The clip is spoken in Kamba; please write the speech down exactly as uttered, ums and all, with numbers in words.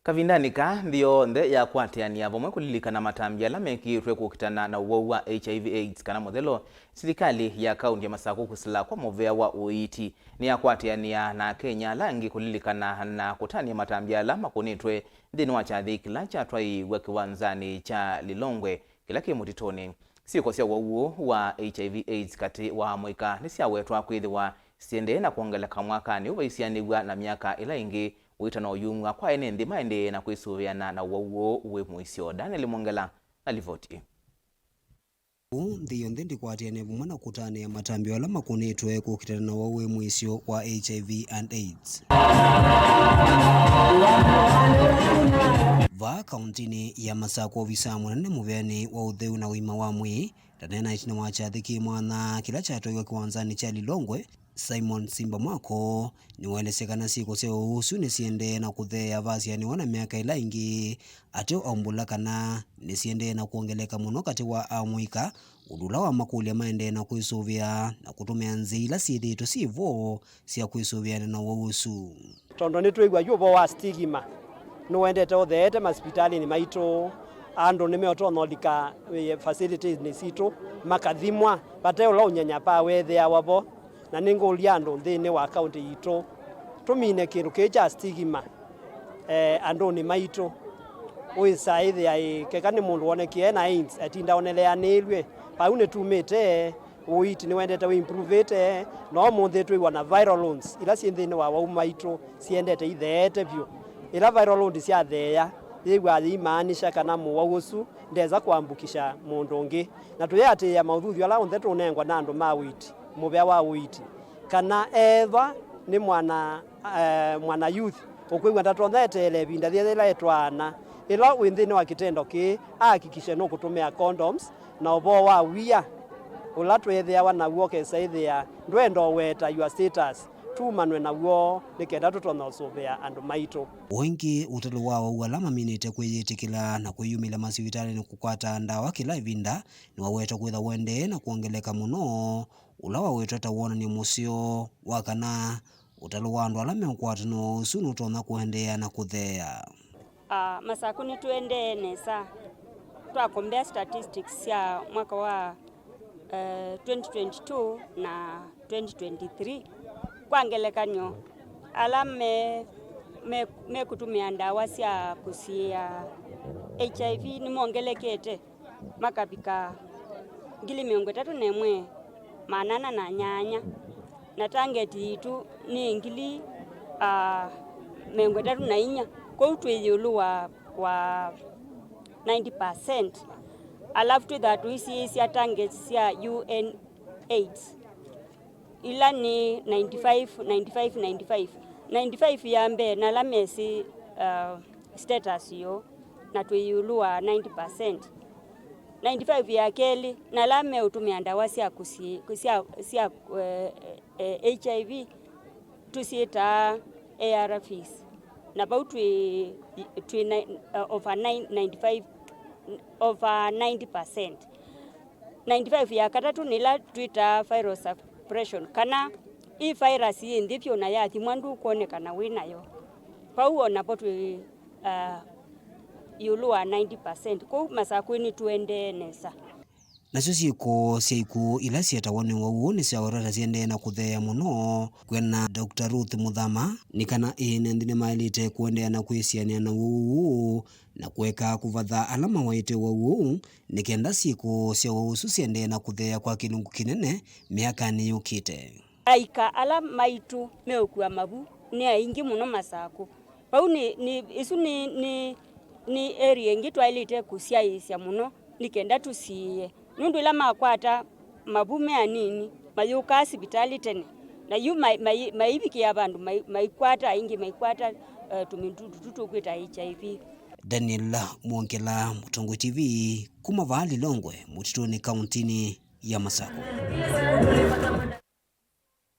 Kavindanĩ kaa, nthĩ yonthe yakwatĩanĩa vamwe kũlilikana matambya ala mekĩĩtwe kũkitana na ũwau wa H I V AIDS kana mũthelo, silikalĩ ya kaunti ya Masakũ kwĩsĩla kwa mũvea wa ũiiti nĩyakwatĩanĩa na Akenya ala angĩ kũlilikana na kũtanĩa matambya ala makũnĩtwe nthĩnĩ wa kyathĩ kĩla kyatwaĩĩw'a kĩwanzanĩ kya Lilongwe kĩla kĩ mũtitũnĩ. Syĩko sya ũwau ũũ wa H I V AIDS katĩ wa amũika nĩsyawetwa kwĩthĩwa siendee na kwongeleka mwakanĩ ũũ vaisianĩw'a na myaka ĩla ĩngĩ ũiitano ũyumw'a kwa ene nthĩ maendee na kwĩsũvĩana na ũwau ũũ wĩ mũisyo. Daniel Mwongela na livoti ĩĩ. Ũu, nthĩ yonthe ndĩkwatĩanĩa vamwe na kũtanĩa matambya ala makũnĩtwe kũkitana na ũwau wĩ mũisyo wa H I V and AIDS. Vaa kauntinĩ ya Masakũ, ovisaa mũnene mũveanĩ wa ũtheu na ũima wa mwĩĩ, ndaneena ĩtina wa kyathĩ kĩ mwanya kĩla kyatwaiwe kĩwanzanĩ kya Lilongwe, Simon Simba Mwako, nĩwaelesya kana syĩko sya ũwau ũsu nĩsiendee na kũtheea vasianĩwa na myaka ĩla ĩngĩ, ateo aumbũla kana nĩsiendee na kwongeleka mũno katĩ wa amũika, ũndũ ũla wamakũlya maendee na kwĩsũvĩa na kũtũmĩa nzĩa ila syĩthĩĩtwe syĩ vo sya kwĩsũvĩana na ũwau ũsu. Tondũ nĩtwĩw'a yu ũvoo wa stigma nũendete ũtheete masipitalĩnĩ maitũ, andũ nĩmeũtonya ũlika, eh, facilities-nĩ sitũ makathimwa vate ũla ũnyanya pa weethĩawa vo. Na nĩngũlya andũ nthĩnĩ wa kaũntĩ yitũ tũmine kĩndũ kĩĩ kya stigma, eh, andũnĩ maitũ. Wĩsa ĩthĩa ĩ, keka nĩ mũndũ wonekie ena AIDS, atinda oneleanĩĩlw'e. Vau nĩtumĩte, ũiiti nĩwendete wĩimprovĩte, na ũmũnthĩ twĩw'a na viral loads ila syĩ nthĩnĩ wa wau maitũ siendete itheete vyũ. Ĩla viral load syatheea, yĩw'aa yĩimaanisha kana mũwau ũsu ndesa kũambukisha mũndũ ũngĩ. Na tũyĩatĩĩa maũthuthyo ala onthe tũũnengwa na andũ ma ũiiti, mũvea wa ũiiti, kana ethwa nĩ mwana, eh, mwana youth ũkwĩw'a ndatonya eteele ĩvinda yĩla etwaana, ĩla wĩ nthĩnĩ wa kĩtendo kĩĩ, ahakikishe nũkũtũmĩa condoms na ũvoo wa wia ũla tweethĩawa naw'o, ũkesa ĩthĩa ndwenda ũweta your status, tumanwe naw'o nĩ kenda tũtonya ũsũvĩa andũ maitũ. O ĩngĩ, ũtalo wa aũu ala maminĩte kwĩyĩtĩkĩla na kwĩyumĩlya masivitalĩnĩ kũkwata ndawa kĩla ĩvinda nĩwawetwa kwĩthwa ũendee na kwongeleka mũno, ũla wawetwa ta wonany'o mũseo wa kana ũtalo wa andũ ala meũkwatwa na ũwau ũsu nũtonya kũendeea na kũtheea. Ah, Masakũ nĩtũendee nesa. Twa compare statistics sya mwaka wa, eh, twenty twenty-two na twenty twenty-three, kwa ngelekany'o, ala me, me, mekũtũmĩa ndawa sya kũsiĩĩa H I V nĩmongelekete makavika ngili mĩongo ĩtatũ na ĩmwe maana ana na nyanya, na target yitũ nĩ ngili, ah, mĩongo ĩtatũ na inya. Kwoou twĩ ĩũlũ wa, wa ninety percent. Alafu twĩthaa tũisiĩĩsya targets sya U N AIDS, ila nĩ ninety-five, ninety-five, ninety-five. Ninety-five ya mbee na ala mesĩ, uh, status yoo, na twĩ ĩũlũ wa ninety percent. Ninety-five ya kelĩ na ala meũtũmĩa ndawa sya kũsi-, sya, sya, eh, eh, H I V, tũsyĩtaa A R Vs, na vau twĩ, twĩ na, uh, over nine, ninety-five, over ninety percent. Ninety-five ya katatũ nĩ ĩla twĩtaa viral suppression, kana ĩ virus yĩ nthĩ vyũ na yathimwa ndũkwonekana wĩ nayo. Vau o napo twĩ, uh, ĩũlũ wa ninety percent. Kwoou Masakũnĩ nĩtũendee nesa. Nasyo syĩko sya ikw'ũ ila syetawa nĩ ũwau ũũ nĩsyawetwa ta siendee na kũtheea mũno. Kwĩana na Doctor Ruth Muthama, nĩ kana ene nthĩ nĩmaĩlĩte kũendeea na kwĩsianĩa na ũwau ũũ na kũeka kũvatha ala mawaĩte ũwau ũũ, nĩ kenda syĩko sya ũwau ũsu siendee na kũtheea kwa kĩlungu kĩnene myakanĩ yũkĩte. Aika ala maitũ meũkua mavu nĩ aingĩ mũno Masakũ. Vau nĩ, nĩ, ĩsu nĩ, nĩ, nĩ area ĩngĩ twaĩlĩte kũsyaĩĩsya mũno nĩ kenda tũsiĩĩe, nũndũ ĩla makwata mavu me anini, mayũkaa sivitalĩ tene, na yu mai-, mai-, maivikĩa vandũ mai-, maikwata, aingĩ maikwata, eh, tũmĩndũ tũtũ tũkwĩta H I V. Daniel Mwongela, Mũtongoi T V, kuma vaa Lilongwe, Mũtitũnĩ, kauntinĩ ya Masakũ.